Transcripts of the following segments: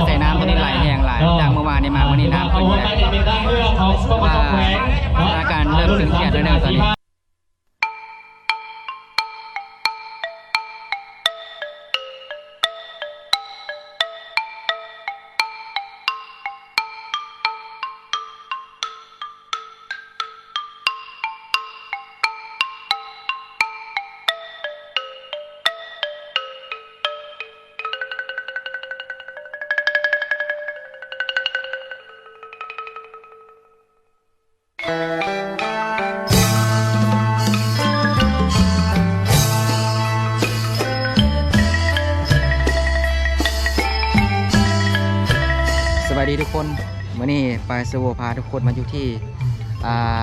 ໃສ່ນ້ຳຕົວນີ້ໄຫຼແຮງຫຼາຍ ຈາກມື້ວານນີ້ມາມື້ນີ້ນ້ຳຂຶ້ນອີກແລ້ວ ວ່າສະຖານະການເລີ່ມຕຶງຄຽດໜ້ອຍໜຶ່ງຕອນນີ້. ສະບາຍດີທຸກຄົນ, ມື້ນີ້ປາຍເຊໂວພາທຸກຄົນມາຢູ່ທີ່ ອ່າ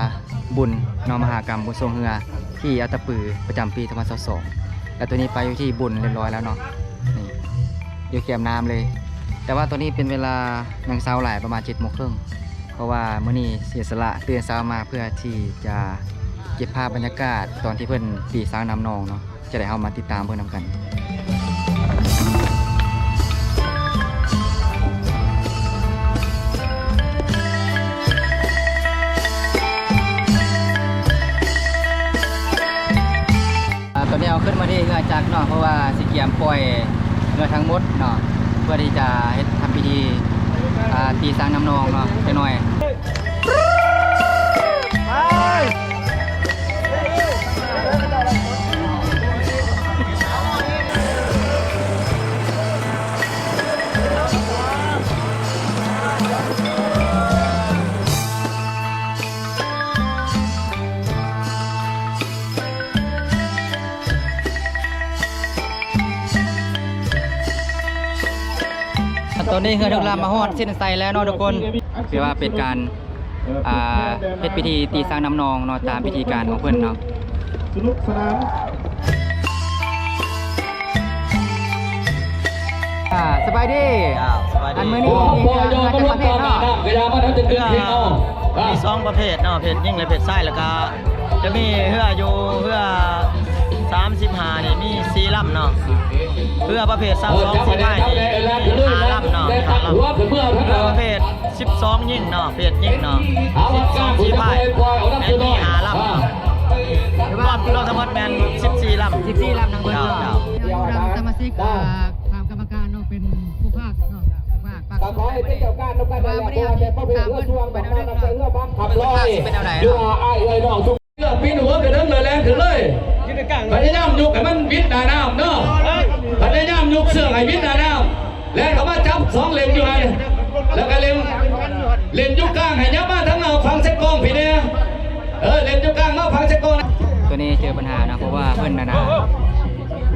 ບຸນເນາະ ມະຫະກຳບຸນຊ່ວງເຮືອທີ່ອັດຕະປື ປະຈຳປີສອງພັນຊາວສອງ ແລະ ໂຕນີ້ປາຍຢູ່ທີ່ບຸນຮຽບຮ້ອຍແລ້ວເນາະ. ນີ້ຢູ່ແຄມນ້ຳເລີຍ, ແຕ່ວ່າຕອນນີ້ເປັນເວລາຍັງເຊົ້າຫຼາຍ ປະມານເຈັດໂມງເຄິ່ງ ເພາະວ່າມື້ນີ້ເສຍສະຫຼະຕື່ນເຊົ້າມາເພື່ອທີ່ຈະເກັບພາບບັນຍາກາດຕອນທີ່ເພິ່ນຕີຊ້າງນ້ຳນອງເນາະ. ຈະໄດ້ເຮົາມາຕິດຕາມເບິ່ງນຳກັນ. ອ່າ ຕອນນີ້ເຮົາຂຶ້ນມາທີ່ເຮືອຈັກເນາະ ເພາະວ່າຊິກຽມປ່ອຍເຮືອທັງໝົດເນາະ ເພື່ອທີ່ຈະເຮັດທຳພິທີ ອ່າ ຕີຊ້າງນ້ຳນອງເນາະ ຈັກໜ້ອຍ. ຕອນນີ້ເຮືອທຸກລຳມາຮອດເສັ້ນໄຊແລ້ວເນາະທຸກຄົນ, ຖືວ່າເປັນການ ອ່າ ເຮັດພິທີຕີຊ້າງນ້ຳນອງເນາະ ຕາມພິທີການຂອງເພິ່ນເນາະ. ສະໜຸກສະໜານ. ອ່າ ສະບາຍດີ. ເຈົ້າ ສະບາຍດີ. ອັນມື້ນີ້ມີເຮືອ ເຮືອຈັກປະເພດເນາະ? ເຮືອມີສອງປະເພດເນາະ ເພດຍິງ ແລະ ເພດຊາຍ ແລ້ວກະຈະມີເຮືອຢູ່ ເຮືອສາມສິບຫ້ານີ້ມີສີ່ລຳເນາະ, ເຮືອປະເພດຊາວສອງສີພາຍນີ້ມີຫ້າລຳເນາະ ຫ້າລຳ, ເຮືອປະເພດ ສິບສອງຍິງເນາະ ເພດຍິງເນາະ ສິບສອງສີພາຍແມ່ນມີຫ້າລຳເນາະ ລວມ ລວມທັງໝົດແມ່ນສິບສີ່ລຳ ສິບສີ່ລຳທັງເບິດເນາະ. ເຈົ້າ ເຈົ້າ ເຮົາສະມາຊິກ ອ່າ ຖາມກຳມະການເນາະ ເປັນຜູ້ພາກເນາະ ຜູ້ພາກ ພາກ ຂໍໃຫ້ເປັນເຈົ້າການນຳກັນ ວ່າມື້ນີ້ເຮົາຊິຕິດຕາມເບິ່ງ ເບິ່ງວ່າເຮືອບັ້ງຄຳລອຍ ເຮືອອ້າຍເອື້ອຍນ້ອງ ເຮືອປິ່ນຫົວຂຶ້ນເທິງ ແລ່ນຂຶ້ນເລີຍ ພະຍາຍາມຍົກໃຫ້ມັນວິດໜ້ານ້ຳເນາະ ພະຍາຍາມຍົກເຊືອກໃຫ້ວິດໜ້ານ້ຳ ແລ່ນເຂົ້າມາຈັບສອງເຫຼັ້ນຢູ່ຫັ້ນ ແລ້ວກໍເຫຼັ້ນ ເຫຼັ້ນຢູ່ກາງໃຫ້ຍັບມາທາງຝັ່ງເຊກອງພີ້ແດ່ ເອີ ເຫຼັ້ນຢູ່ກາງມາຝັ່ງເຊກອງ. ໂຕນີ້ເຈີບັນຫານະ ເພາະວ່າເພິ່ນຫັ້ນນະ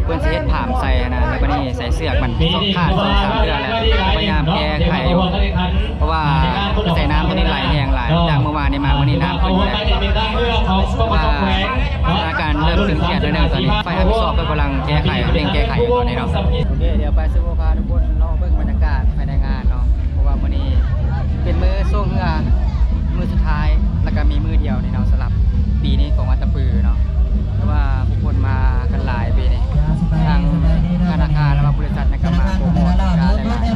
ເພິ່ນຊິເຮັດພາມໃສ່ຫັ້ນນະ ແລ້ວບາດນີ້ໃສ່ເຊືອກມັນສອງຂາດສອງສາມເທື່ອແລ້ວ ພະຍາຍາມແກ້ໄຂຢູ່ ເພາະວ່າໃສ່ນ້ຳໂຕນີ້ໄຫຼແຮງຫຼາຍ ຈາກມື້ວານນີ້ມາມື້ນີ້ນ້ຳຂຶ້ນອີກແລ້ວ ວ່າສະຖານະການເລີ່ມຕຶງຄຽດໜ້ອຍໜຶ່ງຕອນນີ້ ຝ່າຍຮັບຜິດຊອບເພິ່ນກຳລັງແກ້ໄຂ ເລັ່ງແກ້ໄຂຢູ່ຕອນນີ້ເນາະ. ໂອເຄ ດຽວປາຍຊິໂກພາທຸກຄົນເລາະເບິ່ງບັນຍາກາດພາຍໃນງານເນາະ ເພາະວ່າມື້ນີ້ເປັນມື້ຊ່ວງເຮືອມື້ສຸດທ້າຍ ແລ້ວກໍມີມື້ດຽວນີ້ເນາະ ສຳລັບປີນີ້ຂອງວັດຕະປືເນາະ ເພາະວ່າຜູ້ຄົນມາກັນຫຼາຍປີນີ້ ທາງທະນາຄານ ແລະວ່າບໍລິສັດ ແລ້ວກໍມາໂປຣໂມດສິນຄ້າຫຼາຍ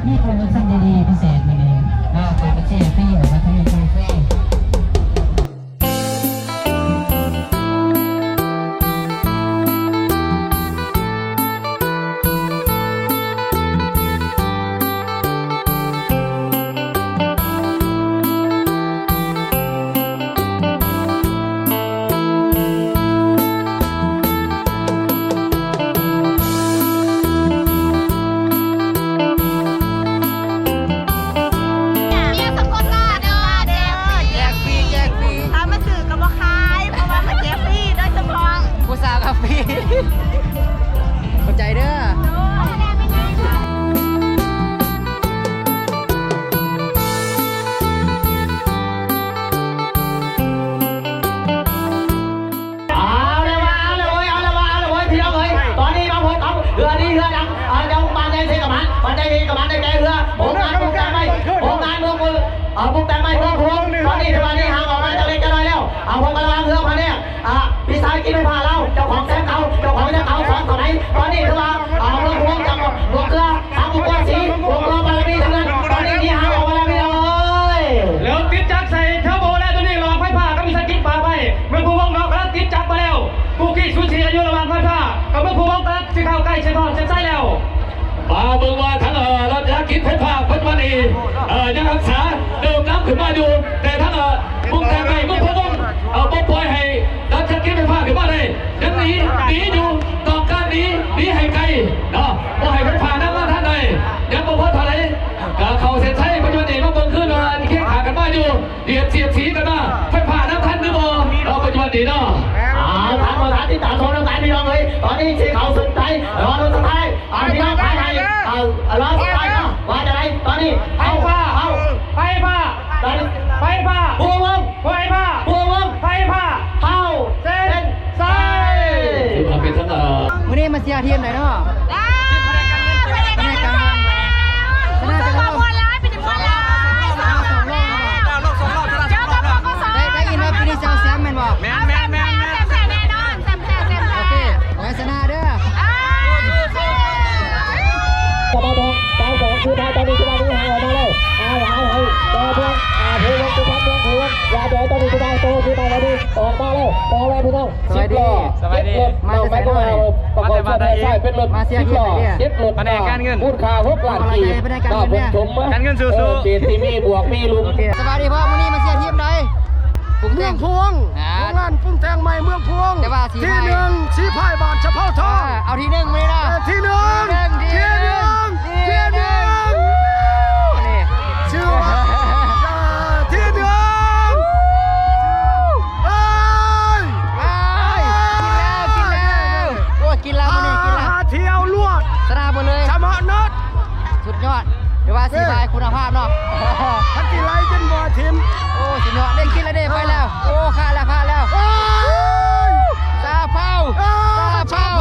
ໆ. ມີໂປຣໂມຊັນດີໆພິເສດມື້ນີ້ ເນາະ ເປີດບັນຊີຟຣີ ເອົາບັດທະວີນຟຣີ. ແຈກຟຣີ ແຈກຟຣີ ຖ້າມາຊື້ກໍບໍ່ຂາຍ ເພາະວ່າມາແຈກຟຣີໂດຍສະເພາະ ຜູ້ສາວກໍຟຣີ ຂອບໃຈເດີ. ເອົາແລ້ວວ່າ ເອົາແລ້ວເວີ້ຍ ເອົາແລ້ວວ່າ ເອົາແລ້ວເວີ້ຍ ພີ່ນ້ອງເອີຍ ຕອນນີ້ມາພົບກັບເຮືອດີເຮືອດັງ ເອີ ເຈົ້າບ້ານໃຫຍ່ເຊກະໝານ ບ້ານໃຫຍ່ເຊກະໝານໄດ້ແກ່ເຮືອ ໂຮງງານ ໂຮງງານໄມ້ ໂຮງງານເມືອງ ເອີ ປຸກແຕ່ງໄມ້ເມືອງໂຂງ ຕອນນີ້ຖືວ່າໜີຫ່າງອອກມາຈາກເລັກຈາກນ້ອຍແລ້ວ ເອົາ ເຮົາກຳລັງເຮືອພະແນກ ອ່າ ວິສາຫະກິດໄຟຟ້າລາວ ເຈົ້າຂອງແຊມເກົ່າ ເຈົ້າຂອງແຊມເກົ່າສອງສະໄໝ ຕອນນີ້ຖືວ່າ ອ່າ ໃສ່ທອດ ໃສ່ໃສ່ແລ້ວ ມາເບິ່ງວ່າທາງ ເອີ ລັດວິສາຫະກິດໄຟຟ້າ ປັດຈຸບັນນີ້ ເອີ ຍັງຮັກສາເດີມນຳຂຶ້ນມາຢູ່ ແຕ່ທາງ ເອີ ມຸມແດນໃນເມືອງໂພນລົມ ເອີ ບໍ່ປ່ອຍໃຫ້ລັດວິສາຫະກິດໄຟຟ້າຂຶ້ນມາໄດ້ ຍັງໜີ ໜີຢູ່ ຕ້ອງການໜີ ໜີໃຫ້ໄກເນາະ ບໍ່ໃຫ້ໄຟຟ້ານຳມາທາງໃດ ຍັງບໍ່ພໍເທົ່າໃດ ກໍເຂົ້າເສັ້ນໄຊ ປັດຈຸບັນນີ້ ມາເບິ່ງຄືນວ່າຊິຄຽງຂ້າງກັນມາຢູ່ ດຽດສຽດສີກັນມາ ໄຟຟ້ານຳທັນຫຼືບໍ່ເນາະ ປັດຈຸບັນນີ້ເນາະ ເອົາ ທ່ານ ທ່ານ ຕິດຕາມຊົມນຳກັນ ພີ່ນ້ອງເອີຍ ຕອນນີ້ຊິເຂົ້າເສັ້ນໄຊ ລໍລຸ້ນສຸດທ້າຍ ເອົາ ພີ່ນ້ອງ ພາຍໃຫ້ ເອົາ ລໍສຸດທ້າຍເນາະ ວ່າຈັ່ງໃດ ຕອນນີ້ ເອົາ ເອົາ ໄຟຟ້າ ຕອນນີ້ ໄຟຟ້າ ຜູ້ວົງ ໄຟຟ້າ ຜູ້ວົງ ໄຟຟ້າ ເຂົ້າເສັ້ນໄຊ ຖືວ່າເປັນທາງ ເອີ ມື້ນີ້ມາເຊຍທີມໃດເນາະ? ອ່າ ພະແນກການເງິນ ພະແນກການເງິນ ຊະນະຈັກໂມງ? ມ່ວນຫຼາຍ ປີນີ້ມ່ວນຫຼາຍ ສອງຮອບ ສອງຮອບ ເຈີກັບ ປກສ ໄດ້ ໄດ້ຍິນວ່າປີນີ້ຊິເອົາແຊມແມ່ນບໍ່? ແມ່ນ ແມ່ນ ແມ່ນ ແຊມແທ້ ແຊມແທ້ແນ່ນອນ ແຊມແທ້ ແຊມແທ້ ໂອເຄ ຂໍໃຫ້ຊະນະເດີ ອ່າ ສາວທອງ ສາວທອງ ຄືໄດ້ຕອນນີ້ຄືວ່າມີຫາງອອກມາແລ້ວ ຫາຍ ຫາຍ ຫາຍ ຕໍ່ພວງ ອ່າ ເພວັນ ສຸພັນ ເມືອງເພວັນ ຢ່າໄປ ຕອນນີ້ຄືວ່າໂຕຄືໄປແລ້ວນີ້ ອອກມາແລ້ວ ພໍແລ້ວພີ່ນ້ອງ ສະບາຍດີ ສິບລໍ້ ສະບາຍດີ ເຈັດລົດ ມາແຕ່ໃສເນາະ ປະກອບສ່ວນໃນຊາຍເປັນລົດ ມາເຊຍທີມໃດເດ? ສິບລໍ້ ເຈັດລົດ ພະແນກການເງິນ ມູນຄ່າຫົກລ້ານກີບ ມາເຊຍ ພະແນກການເງິນ ເອີ ເປັນສົມມາ ການເງິນສູ້ໆ ເອີ ເກດທີ່ມີບວກມີລຸ່ມ ໂອເຄ ສະບາຍດີພໍ່ ມື້ນີ້ມາເຊຍທີມໃດ? ປຸງແຕ່ງ ເມືອງພວງ ອ່າ ໂຮງງານປຸງແຕ່ງໃໝ່ເມືອງພວງ ແຕ່ວ່າສີພາຍ ທີໜຶ່ງ ສີພາຍບານສະເພົາທອງ ເອີ ເອົາທີໜຶ່ງມື້ນີ້ເນາະ ເອີ ທີໜຶ່ງ ທີໜຶ່ງ ທີໜຶ່ງ ທີໜຶ່ງ ນີ້ ຊື່ວ່າ ອ່າ ທີໜຶ່ງ ເອີຍ ເອີຍ ກິນແລ້ວ ກິນແລ້ວ ໂອ້ ກິນແລ້ວມື້ນີ້ ກິນແລ້ວ ຫ້າ ຫ້າຖ້ຽວລວດ ຊະນະເບິດເລີຍ ຊະນະເບິດ ສຸດຍອດ ຖືວ່າສີພາຍຄຸນນະພາບເນາະ ເອີ ຄັນຊິໄລ່ຈົນບໍ່ຖິ້ມ ໂອ້ ສຸດຍອດ ໄດ້ກິນແລ້ວເດ້ ໄປແລ້ວ ໂອ້ ຂາດແລ້ວ ຂາດແລ້ວ ໂອ້ຍ ຊາເພົາ ເອີ ຊາເພົາ